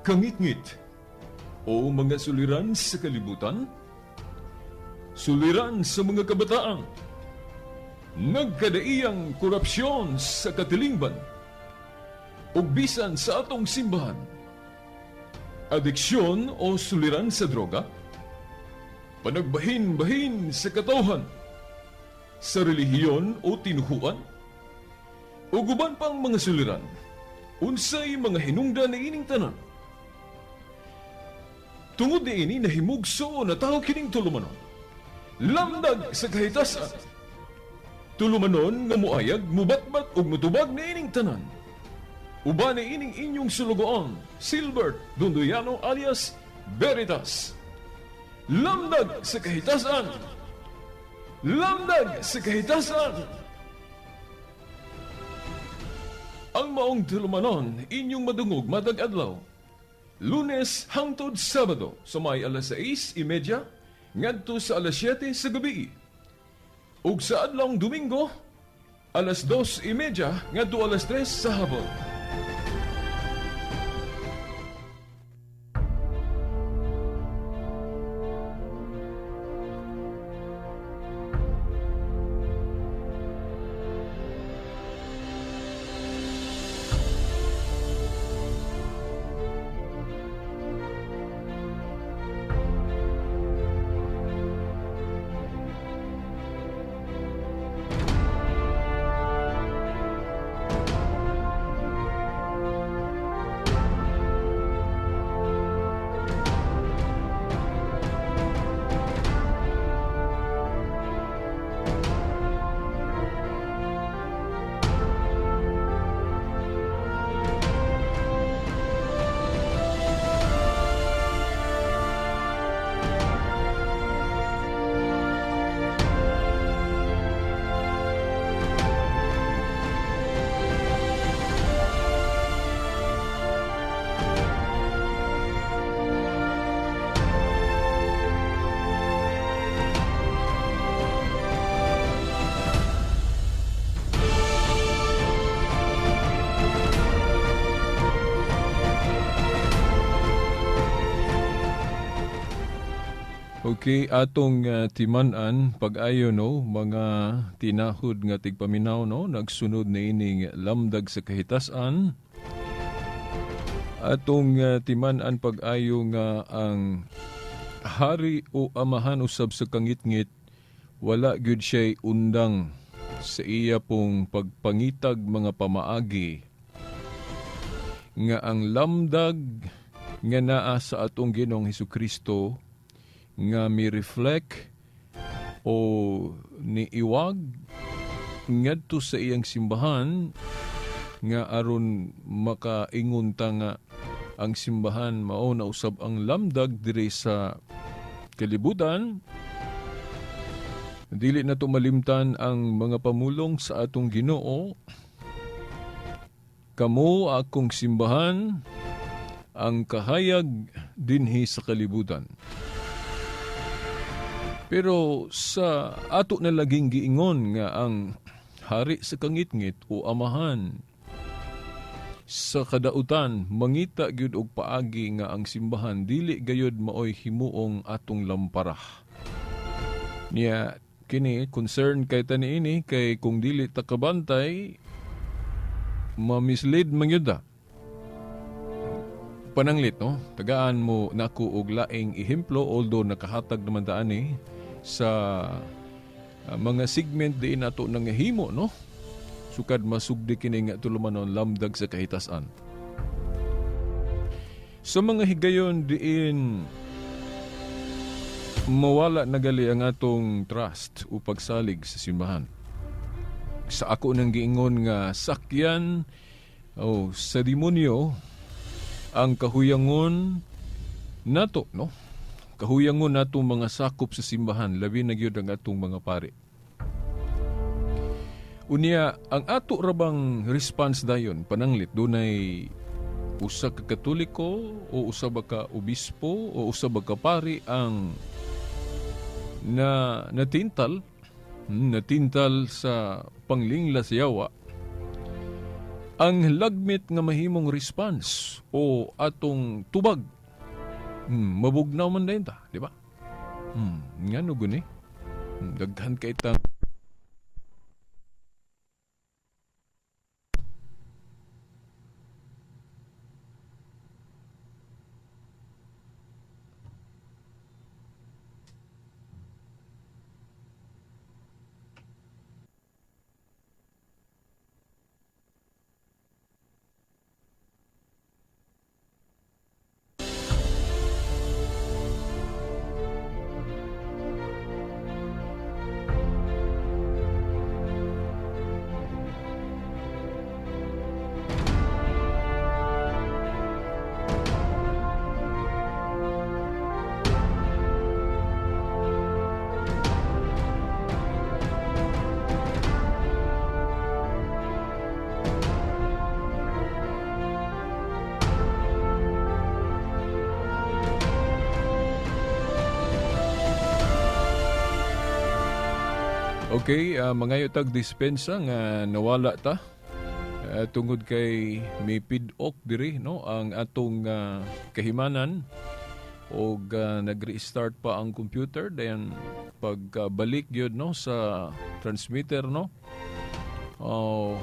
Kangitngit o mga suliran sa kalibutan, suliran sa mga kabataan, nagkadaiyang korupsyon sa katilingban, ug bisan sa atong simbahan, adiksyon o suliran sa droga, panagbahin-bahin sa katawhan, sa relihiyon o tinuhuan, ug uban pang mga suliran, unsay mga hinungdan niining tanan. Tungod niini nahimugso na tao kining tulumanon. Lamdag sa Kahitasan. Tulumanon nga muayag, mubatbat ug mutubag niining tanan. Uban niining inyong sulugoon, Silbert Dondoyano alias Veritas. Lamdag sa Kahitasan. Lamdag sa Kahitasan. Ang maong tulumanon inyong madungog matag adlaw. Lunes hangtod Sabado sa may alas 6:30 ngadto sa alas 7 sa gabi. Ug sa adlawng Domingo alas 2:30 ngadto alas 3 sa hapon. Okay, atong timan-an pag-ayo no, mga tinahod nga tigpaminaw no, nagsunod na ining Lamdag sa Kahitasan. Atong timan-an pag-ayo nga ang hari o amahan usab sa kangitngit, wala gyud siya'y undang sa iya pong pagpangitag mga pamaagi nga ang lamdag nga naa sa atong Ginoong Hesukristo nga mi-reflect o niiwag ngadto sa iyang simbahan nga aron makaingon ta nga ang simbahan mao na usab ang lamdag diri sa kalibutan. Dili na to malimtan ang mga pamulong sa atong Ginoo. Kamo akong simbahan, ang kahayag dinhi sa kalibutan. Pero sa ato na laging giingon nga ang hari sa kangitngit o amahan sa kadautan mangita gyud og paagi nga ang simbahan dili gayud maoy himuong atong lamparah. Niya kini concern kay ta niini kay kung dili ta kabantay ma-mislead man gyud ta. Pananglit no, tagaan mo nako og laing ehemplo although nakahatag naman ta ani sa mga segment diin nato nangahimo no. Sukad masugdi kini nga tulumanon Lamdag sa Kahitasan. Sa mga higayon diin mawala nagali ang atong trust o pagsalig sa simbahan. Sa ako nang giingon nga sakyan o sa demonyo ang kahuyangon nato no. Kahuyangon natong mga sakop sa simbahan, labi na gyud ang atong mga pari. Unya, ang ato rabang response dayon pananglit dunay usa ka Katoliko o usa ba ka obispo o usa ba ka pari ang na natintal sa panglingla sa yawa. Ang lagmit nga mahimong response o atong tubag, mabugnaw man din ta, di ba? Ngano guni? Daghan kay tang Okay, mangayo tag dispensa nga nawala ta tungod kay may pid-ok diri, no, ang atong kahimanan og nag-restart pa ang computer, dayon pagbalik gyud, no, sa transmitter, no. Oh,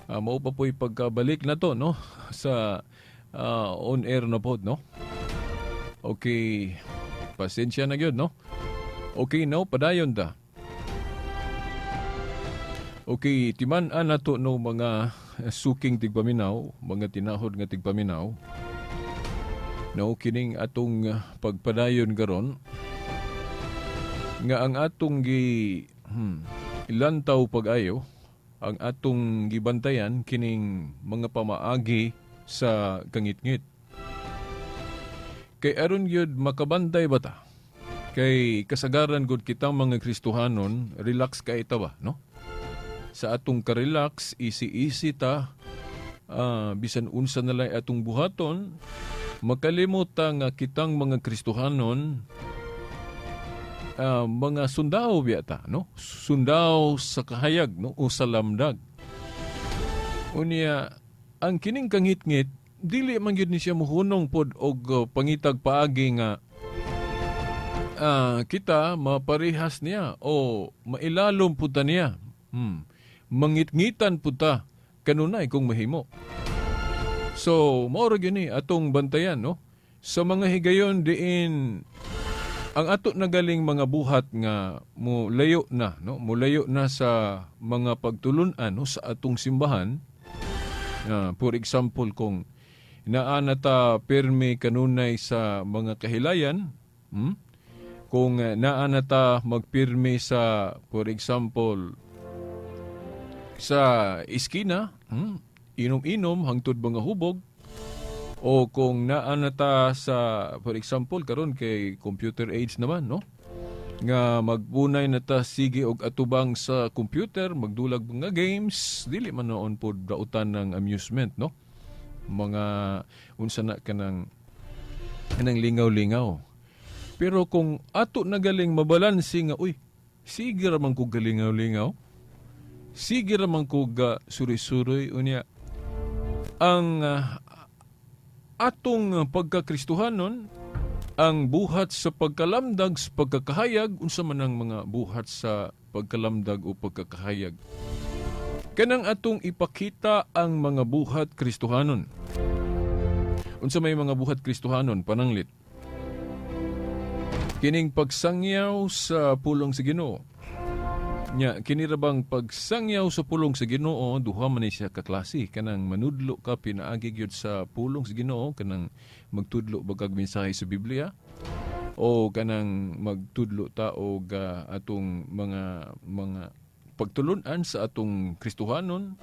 mao pa po'y pagkabalik na to, no, sa on air na pod, no. Okay, pasensya na gyud, no. Okay, no, padayon ta. Okay, timan-an nato, no, mga suking tigpaminaw, mga tinahod nga tigpaminaw. No, kining atong pagpadayon karon nga ang atong gi ilantaw pag-ayo, ang atong gibantayan kining mga pamaagi sa kangitngit. Kay aron gyud makabantay ba ta? Kay kasagaran gud kitang mga Kristohanon, relax kay ta ba, no? Sa atong karelax, easy-easy ta, bisan unsa na lang atong buhaton, makalimot ta nga kitang mga Kristohanon, mga sundao biya ta, no? Sundao sa kahayag, no? O sa lamdag. Unya, ang kining kangitngit, dili man gyud ni siya muhunong pod og pangitag paagi nga kita maparehas niya o mailalom pud ta niya. Mangitngitan pud ta kanunay kung mahimo. So, mao ra gyud ni atong bantayan, no? Sa mga higayon diin ang ato nagaling mga buhat nga mulayo na, no? Mulayo na sa mga pagtulun-an, no, sa atong simbahan. For example, kung naa na ta pirmi kanunay sa mga kahilayan, Kung naa na ta magpirmi sa, for example, sa iskina, inom-inom hangtod mga hubog, o kung naa na ta sa, for example, karon kay computer age naman, no, nga magpunay na ta sige og atubang sa computer, magdulag mga games, dili man noon pod dautan ng amusement, no, mga unsa na kanang kanang lingaw-lingaw. Pero kung ato nagaling mabalanse nga, uy, sige ra man kog galingaw-lingaw, sige ra man kog suri-suroy, unya ang atong pagkakristohanon, ang buhat sa pagkalamdag sa pagkakahayag, unsa man ang mga buhat sa pagkalamdag o pagkakahayag, kanang atong ipakita ang mga buhat Kristohanon. Unsa may mga buhat Kristohanon? Pananglit kining pagsangyaw sa pulong sa Ginoo. Nya kini ra bang pagsangyaw sa pulong sa Ginoo, duha man ni siya ka klase, kanang manudlo ka pinaagi gyud sa pulong sa Ginoo, kanang magtudlo ba kag mensahe sa Biblia, o kanang magtudlo ta og atong mga pagtulun-an sa atong Kristohanon,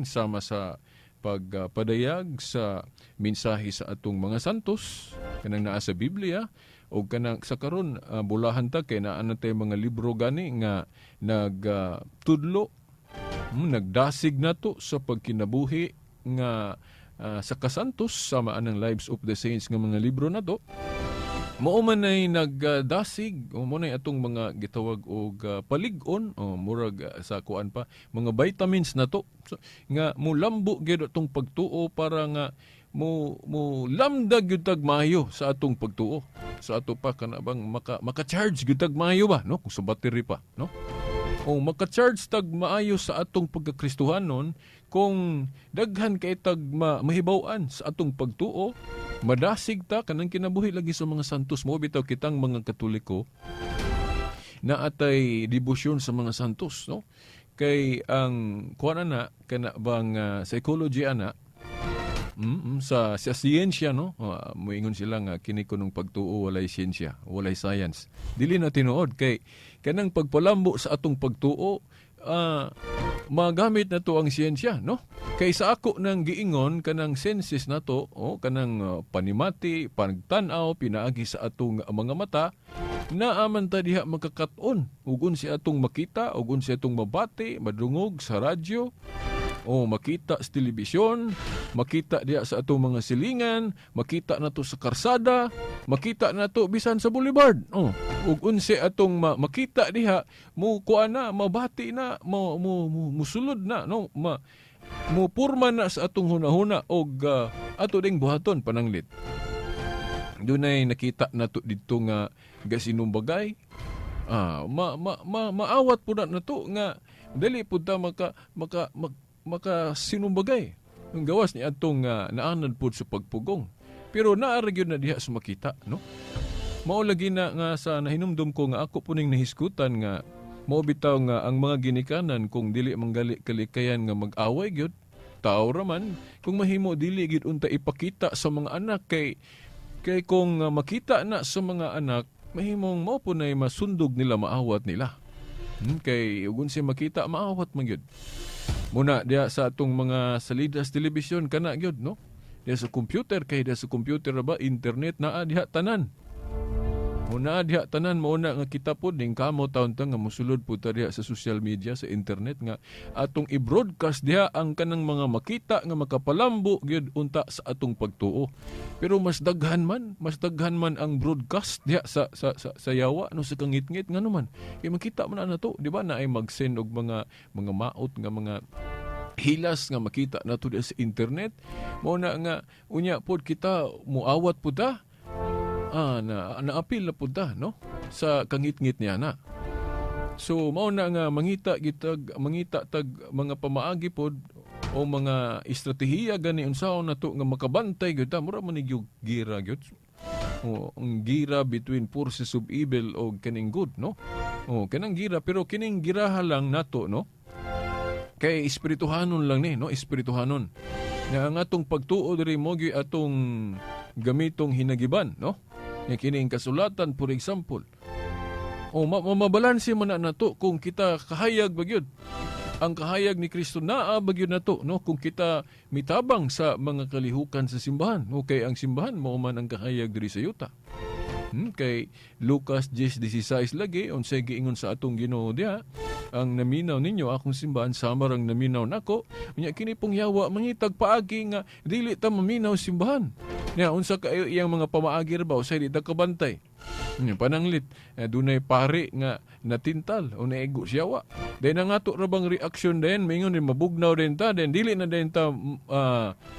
sama sa pagpadayag sa mensahe sa atong mga santos kanang naa sa Biblia, o kanang sa karon bulahan ta kay naa na tay mga libro gani nga nagtudlo, nagdasig nato sa pagkinabuhi nga sa kasantos, sama anang Lives of the Saints nga mga libro nato. Mao man ay nagdasig o mo nay atong mga gitawag og palig-on o murag sa kuan pa mga vitamins na to. So, nga mulambo gyud atong pagtuo para nga mo mo lamdag gyud tag maayo sa atong pagtuo. Sa ato pa kana bang maka maka-charge gyud tag maayo ba, no, kung sa battery pa, no? O maka-charge tag maayo sa atong pagkakristohanon kung daghan kay tag mahibaw-an sa atong pagtuo, madasig ta kanang kinabuhi lagi sa mga santos. Mo bitaw kitang mga Katoliko na atay debosyon sa mga santos, no, kay ang kuan ana kana bang psychology ana, sa siyensya, no, moingon sila nga kini kunong pagtuo walay siyensya, walay science. Dili na tinuod kay kanang pagpalambo sa atong pagtuo, magamit na to ang siyensya, no? Kay sa ako nang giingon kanang senses na to, oh, kanang panimati, pagtan-aw, pinaagi sa atong mga mata, naaman ta diha makakaton ug unsa atong makita ug unsa atong mabati, madungog sa radyo o makita sa telebisyon, makita diha sa atong mga silingan, makita nato sa karsada, makita nato bisan sa boulevard. Oh, ug unsa atong makita diha, mo kuan na, mabati na, mo mo, mo musulod na, no, ma mo purma na sa atong hunahuna og ato ding buhaton pananglit. Dunay nakita nato didto nga gasinumbagay. Ah, ma, ma, ma, maawat po na nato nga dali pud ta maka maka sinumbagay. Ang gawas ni atong naanad pud sa pagpugong. Pero naa ra gyud na diha sa makita, no? Mao lagi na nga sa nahinumdum ko nga ako puning nahisgutan nga mao bitaw nga ang mga ginikanan, kung dili manggali kalikayan nga mag-away gyud, tao ra man, kung mahimo dili gyud unta ipakita sa mga anak kay kay kung makita na sa mga anak, mahimong mao po na masundog nila, maawat nila. Kay ug unsa makita, maawat man gyud. Muna diya sa atong mga salida sa telebisyon kana gyud, no? Diya sa computer, kay diya sa computer ba, internet, naa diha tanan. Muna diha tanan. Mao na nga kita pod ning kamo taon ta nga mosulod pud ta diha sa social media, sa internet, nga atong i-broadcast diha ang kanang mga makita nga makapalambo gyud unta sa atong pagtuo. Pero mas daghan man ang broadcast diha sa yawa, no, sa kangitngit. Ngano man kay makita man na nato, di ba, na ay mag-send og mga maot nga mga hilas nga makita nato diha sa internet. Mao na nga unya pod kita muawat pud ta, na naapil na pud ta, no, sa kangitngit niya na. So mao na nga mangita gitag mangita tag mga pamaagi pod o mga estratehiya gani unsaon nato nga makabantay gyud ta. Mura man ni gyud gira gyud o ang gira between forces of evil o kaning good, no, o kanang gira. Pero kining giraha lang nato, no, kay espirituhanon lang ni, no, espirituhanon nga ang atong pagtuo diri mo gyud atong gamitong hinagiban, no, nga kining kasulatan, for example. O mabalanse man na nato kung kita kahayag ba gyud ang kahayag ni Kristo, naa ba gyud nato, no, kung kita mitabang sa mga kalihukan sa simbahan. Okay, ang simbahan mao man ang kahayag diri sa yuta. Kay Lucas 10:16 lagi, unsay giingon sa atong Ginoo diha? "Ang naminaw ninyo akong simbahan, sama rang naminaw nako." Unya kini pong yawa mangitag paagi nga dili ta maminaw simbahan. Nya unsa kayo iyang mga pamaagi ra ba usay di ta kabantay? Nya pananglit dunay pari nga natintal o naigo siya wa. Then ang ato ra bang reaksyon din, mingon din mabugnaw din ta, then dili na din ta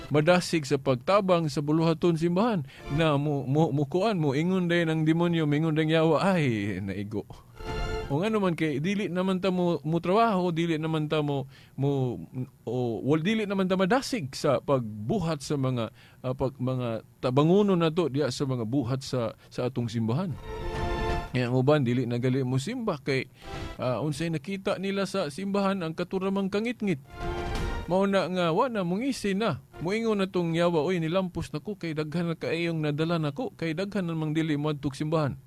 madasig sa pagtabang sa buluhaton simbahan na mo mo mukuan mo ingon din ang demonyo, mingon din yawa, "Ay, naigo." O nga naman kay dili naman ta mo mo trabaho, dili naman ta mo mo o wal dili naman ta madasig sa pagbuhat sa mga pag, mga tabanguno na to diya sa mga buhat sa atong simbahan. Kaya ang uban dili na gali mo simba kay unsay nakita nila sa simbahan, ang katuramang kangitngit. Mao na nga wa na mungisi na. Moingon na tong yawa, "Oy, nilampos nako kay daghan na kaayong nadala nako kay daghan namang dili moadtog simbahan."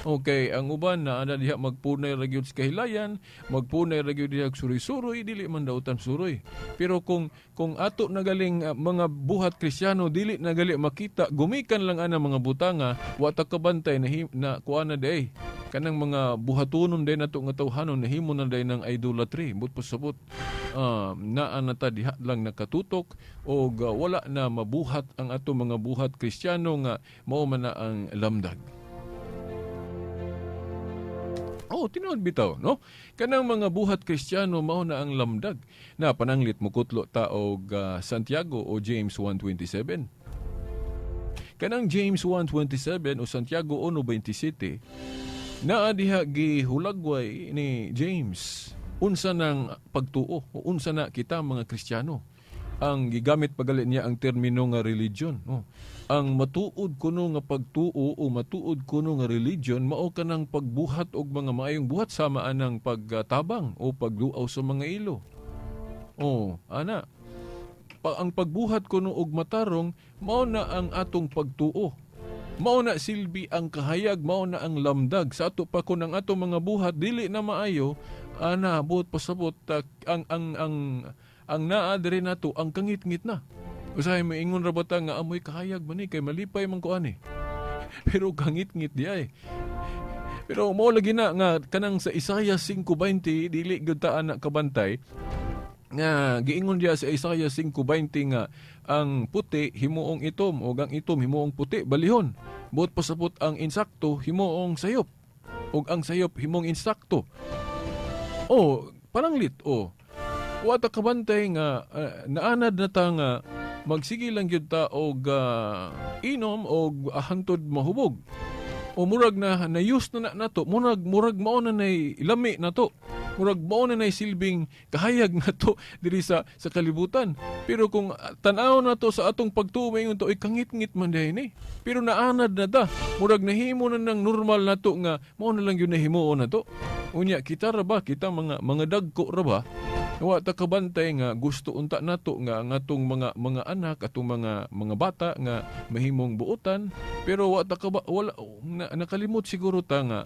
Okay, ang uban na ana diha magpunay ra gyud sa kahilayan, magpunay ra gyud diha og suroy-suroy, dili man dautan suroy. Pero kung ato nagaling mga buhat Kristiyano dili nagali makita, gumikan lang ana mga butanga, wa ta kabantay na, na kuan na day. Kanang mga buhatonon day nato nga tawhanon nahimo na day ng idolatry, but pasabot. Naa na ta diha lang nakatutok og wala na mabuhat ang ato mga buhat Kristiyano nga mao man na ang lamdag. Oh, tinuod bitaw, no? Kanang mga buhat Kristiyano, mao na ang lamdag. Na pananglit mokutlo ta og Santiago o James 1:27. Kanang James 1:27 o Santiago 1:27, naa diha gihulagway ni James unsa nang pagtuo o unsa na kita mga Kristiyano. Ang gigamit pagali niya ang termino nga religion, no? Ang matuod kuno nga pagtuo o matuod kuno nga religion mao kanang pagbuhat og mga maayong buhat sama anang pagtabang o pagduaw sa mga ilo. Oh, ana. Ang pagbuhat kuno og matarong, mao na ang atong pagtuo. Mao na silbi ang kahayag, mao na ang lamdag sa ato pa. Kun ang atong mga buhat dili na maayo, ana, buot pasabot ang naa diri nato ang kangitngit na. Usahay moingon ra ba ta nga amoy kahayag man ni kay malipay man ko ani. Pero kangitngit di ay. Pero mao lagi na nga kanang sa Isaiah 5:20, dili gyud ta ana kabantay nga giingon diya sa Isaiah 5:20 nga ang puti himuong itom ug ang itom himuong puti balihon. Buot pasabot, ang insakto himuong sayop ug ang sayop himuong insakto. Oh, pananglit, oh. Wa ta kabantay nga naanad na ta nga magsige lang gyud ta og inom og hantod mahubog. O murag na na-use na na nato, murag mao na nay lami nato. Murag mao na nay silbing kahayag nato diri sa kalibutan. Pero kung tan-aw nato sa atong pagtuo, ingon to, ay, kangitngit man diay ni. Pero naanad na ta. Murag nahimo na ng normal nato nga mao na lang gyud nahimuon nato. Unya kita ra ba, kita mga dagko ra ba, wa ta kabantay nga gusto unta nato nga ang atong mga anak, atong mga bata nga mahimong buotan, pero wa ta kaba, wala na, nakalimot siguro ta nga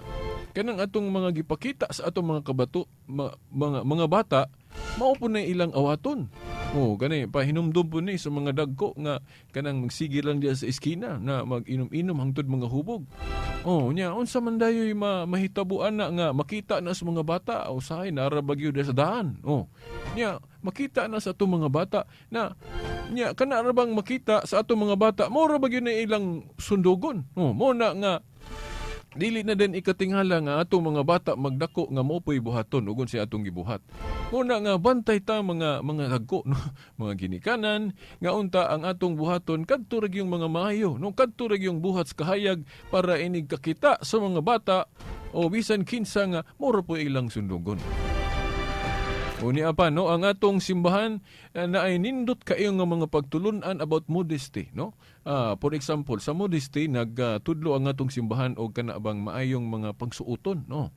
kanang atong mga gipakita sa atong mga kabato ma, mga bata, mao po na ilang awaton. Oh, gani pahinumdum po ni sa mga dagko nga kanang magsige lang diya sa eskina na mag-inom-inom hangtod mga hubog. Oh, nya unsa man dayoy mahitabuan na nga makita na sa mga bata, usahay nara bagyo sa daan. Oh. Nya makita na sa atong mga bata na nya kana ra bang makita sa atong mga bata, mao ra ba gyud na ilang sundugon. Oh, mo na nga dili na din ikatingala nga atong mga bata magdako nga mo po'y buhaton ug unsa atong gibuhat. Muna nga bantay ta mga dagko, no, mga ginikanan, nga unta ang atong buhaton kadto ra gyung mga maayo, no, kadto ra gyung buhat sa kahayag para inig kakita sa mga bata o bisan kinsa nga mao ra po ilang sundugon. Unya pa, no, ang atong simbahan na ay nindot kaayo nga mga pagtulunan about modesty, no? For example, sa modesty, nagtudlo ang atong simbahan og kana bang maayong mga pagsuoton, no?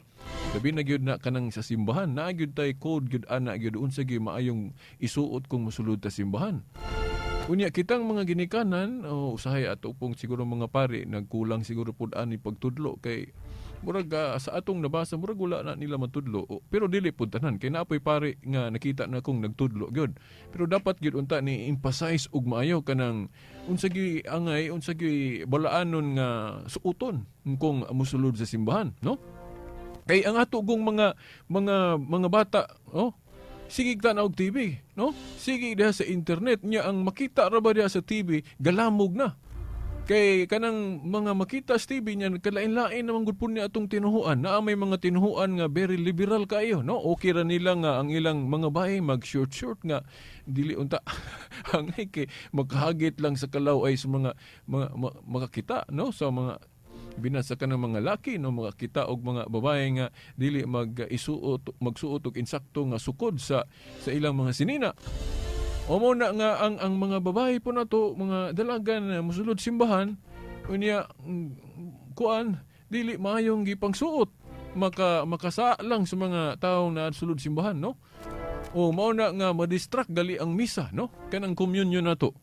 Labi na gyud na kanang sa simbahan, naa gyud tay code gyud ana gyud, unsa gyud maayong isuot kung mosulod ta simbahan. Unya kitang mga ginikanan, oh, usahay ato pong siguro mga pari nagkulang siguro pud ani pagtudlo kay murag sa atong nabasa, murag wala na nila matudlo. O, pero dili pud tanan kay naa poy pari nga nakita na kong nagtudlo gyud. Pero dapat gyud unta ni emphasize og maayo kanang unsa gyud angay, unsa gyud balaanon nga suoton kung mosulod sa simbahan, no? Kay ang ato gong mga bata, oh, sige tan-aw og TV, no? Sige diha sa internet nya, ang makita ra ba diha sa TV, galamog na. Kay kanang mga makita sa TV niya, kalain-lain naman gud po niya atong tinuhuan. Naa may mga tinuhuan nga very liberal kaayo, no? Okay ra nila nga ang ilang mga bahay mag short short nga dili unta angay kay makahagit lang sa kalaw ay sa mga makakita, no, sa mga binasa ka ng mga laki, no, makakita og mga babae nga dili mag isuot magsuot og insakto nga sukod sa ilang mga sinina. O mo na nga ang mga babae po nato, mga dalagan na mosulod simbahan, unya kuan, dili maayong gipangsuot, makasa lang sa mga tawo na sulod simbahan, no? O mao na nga ma-distract gali ang misa, no, kanang communion nato.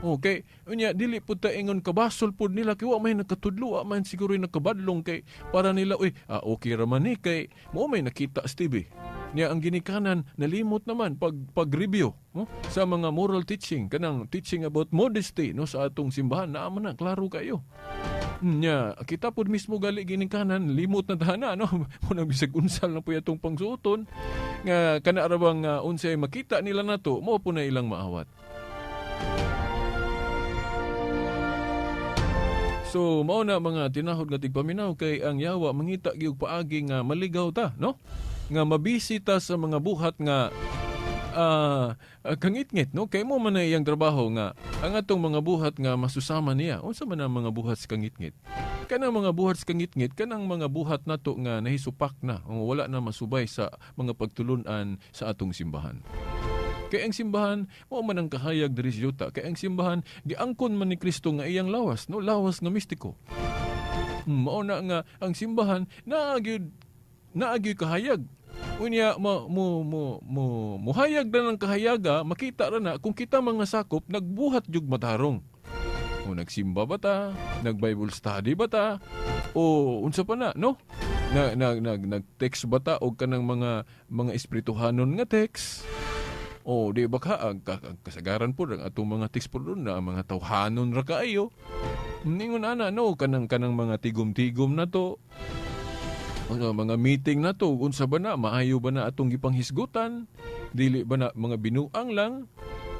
Okay, unya dili pud ta ingon kabasol pud nila kay wa may nakatudlo, wa man siguro nakabadlong kay para nila, uy, okay ra man ni kay mo may nakita sa TV. Niya ang ginikanan nalimot naman pag-review, no, sa mga moral teaching, kanang teaching about modesty, no, sa atong simbahan naa man na klaro kayo. Nya kita pud mismo gali ginikanan limot na taana, no, mo nang bisag unsal na po atong pangsuoton nga kana ra bang unsay makita nila nato, mao po na ilang maawat. So mao na, mga tinahod nga tigpaminaw, kay ang yawa mangita gyud paagi nga maligaw ta, no? Nga mabisi ta sa mga buhat nga kangitngit, no? Kay mao man na iyang trabaho nga ang atong mga buhat nga masusama niya. Unsa man ang mga buhat sa kangitngit? Kanang mga buhat sa kangitngit, kanang mga buhat nato nga nahisupak na o wala na masubay sa mga pagtulunan sa atong simbahan. Kay ang simbahan, mao man ang kahayag diri sa yuta. Kay ang simbahan, giangkon man ni Kristo nga iyang lawas, no? Lawas nga mistiko. Mao na nga ang simbahan naa gyud kahayag. Unya mo mo mo mo muhayag na ng kahayaga, makita ra na kung kita mga sakop nagbuhat jug matarong. O nagsimba ba ta? Nag-Bible study ba ta? O unsa pa na, no? Na, nag nag nag-text ba ta og kanang mga espirituhanon nga text? O di ba ka ang kasagaran po ang atong mga text po doon na ang mga tawhanon ra kaayo. Ningon ana, no, kanang mga tigom-tigom na to. Mga mga meeting na to, unsa ba na, maayo ba na atong gipanghisgutan? Dili ba na mga binuang lang?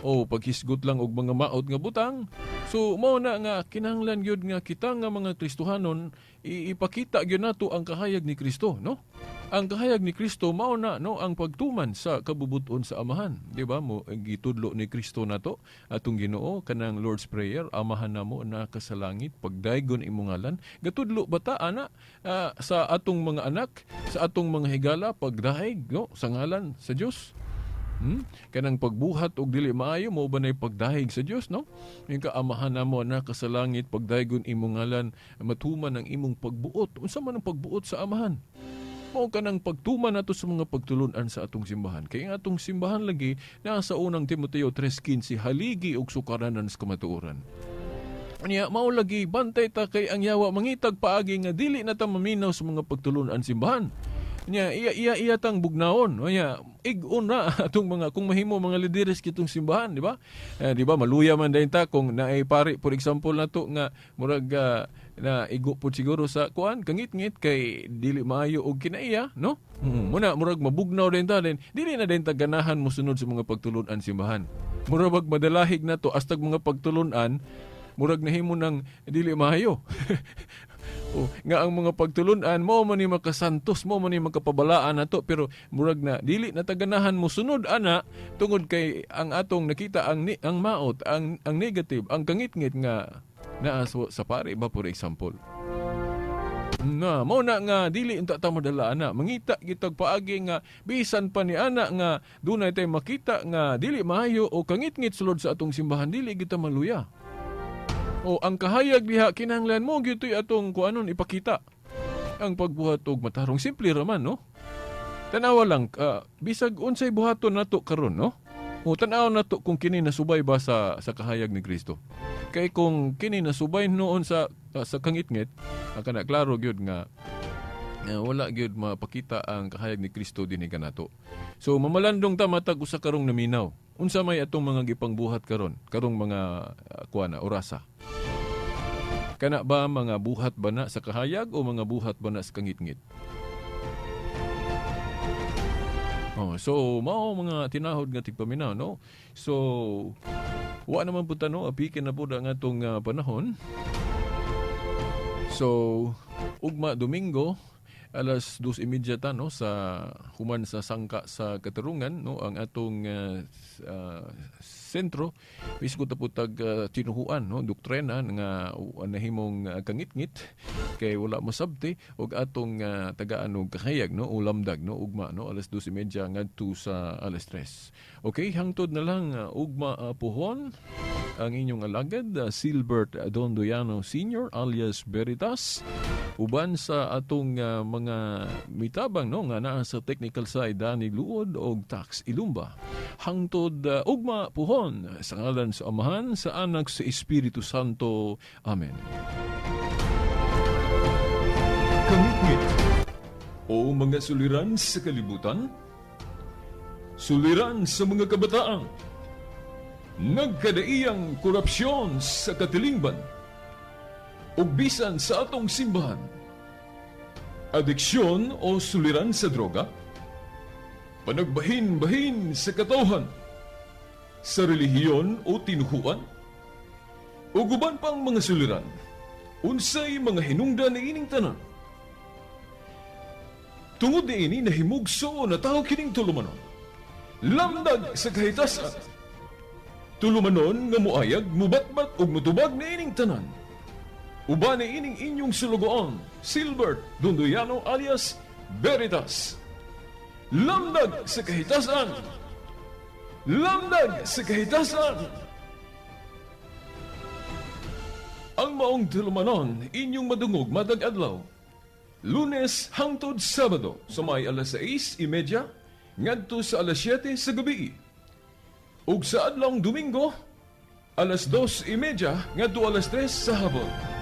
O paghisgot lang og mga maot nga butang? So mao na nga kinahanglan gyud nga kita nga mga Kristohanon ipakita gyud nato ang kahayag ni Kristo, no? Ang kahayag ni Kristo mao na, no, ang pagtuman sa kabubuton sa Amahan, di ba? Mo gitudlo ni Kristo nato atong Ginoo kanang Lord's Prayer, "Amahan namo na ka sa langit, pagdaygon imong ngalan." Gatudlo ba ta ana sa atong mga anak, sa atong mga higala, pagdayeg, no, sa ngalan sa Dios? Kanang pagbuhat og dili maayo, mao ba nay pagdayeg sa Dios, no? Yung ka Amahan namo na ka sa langit, pagdaygon imong ngalan, matuman ang imong pagbuot. Unsa man ang pagbuot sa Amahan? Mao kanang pagtuman nato sa mga pagtulunan sa atong simbahan. Kay ang atong simbahan lagi naa sa Unang Timoteo 3:15, haligi og sukaranan sa kamatuoran. Unya mao lagi, bantay ta kay ang yawa mangitag paagi nga dili na ta maminaw sa mga pagtulunan simbahan. Nya iya iya iya tang bugnaon. Unya ig-on na atong mga, kung mahimo, mga lideres kitong simbahan, di ba? Eh, di ba maluya man dayon ta kung naay pari, for example nato, nga murag na igo pud siguro sa kuan, kangitngit, kay dili maayo og kinaiya, no? Muna murag mabugnaw din ta din. Dili na din ta ganahan mosunod sa mga pagtulunan simbahan. Murag bag madalahig na to astag mga pagtulunan murag nahimo ng dili maayo. O, nga ang mga pagtulunan mao man ni makasantos, mao man ni makapabalaan nato, pero murag na dili na ta ganahan mo sunod ana tungod kay ang atong nakita ang maot, ang negative, ang kangitngit nga naa sa pare ba, for example. Na, mao na nga dili unta ta madala ana. Mangita gitag paagi nga bisan pa ni ana nga dunay tay makita nga dili maayo o kangitngit sulod sa atong simbahan, dili kita maluya. O ang kahayag diha kinahanglan mao gyud to'y atong kuanon, ipakita. Ang pagbuhat og matarong, simple ra man, no? Tanawa lang bisag unsay buhaton nato karon, no? O tan-aw nato kung kini nasubay ba sa kahayag ni Kristo. Kay kung kini nasubay noon sa kangitngit, kana klaro gyud nga wala gyud mapakita ang kahayag ni Kristo dinhi kanato. So mamalandong ta matag usa karong naminaw. Unsa may atong mga gipangbuhat karon, karong mga kuana orasa? Kana ba mga buhat ba na sa kahayag o mga buhat ba na sa kangitngit? Oh, so mao, mga tinahod nga tigpaminaw, no? So wa naman po ta, no, apikin na po ang atong panahon. So ugma Domingo alas 2:30 ta, no, sa human sa sangka sa Katarungan, no, ang atong sentro. Bisgo ta po tag tinuhuan, no, doktrina nga nahimong kangitngit kay wala masabti og atong tagaan og kahayag, no, ulamdag, no, ugma, no, alas 2:30 ngadto sa alas 3. Okay, hangtod na lang ugma puhon, ang inyong alagad Silbert Dondoyano Sr. alias Veritas, uban sa atong mga mitabang, no, nga naa sa technical side, Danny Luod og Tax Ilumba. Hangtod ugma puhon, sa ngalan sa Amahan, sa Anak, sa Espiritu Santo. Amen. Kangitngit o mga suliran sa kalibutan, suliran sa mga kabataan, nagkadaiyang korupsyon sa katilingban, ug bisan sa atong simbahan, adiksyon o suliran sa droga, panagbahin-bahin sa katawhan, sa relihiyon o tinuhuan, ug uban pang mga suliran. Unsay mga hinungdan niining tanan? Tungod niini, nahimugso o natawo kining tulumanon. Lamdag sa Kahitasan. Tulumanon nga muayag, mubatbat ug mutubag niining tanan. Uban niining inyong sulugoon, Silbert Dondoyano alias Veritas. Lamdag sa Kahitasan. Lamdag sa Kahitasan. Ang maong tulumanon inyong madungog matag adlaw, Lunes hangtod Sabado, sa may alas 6:30 ngadto sa alas 7 sa gabi. Ug sa adlawng Domingo, alas 2:30 ngadto alas 3 sa hapon.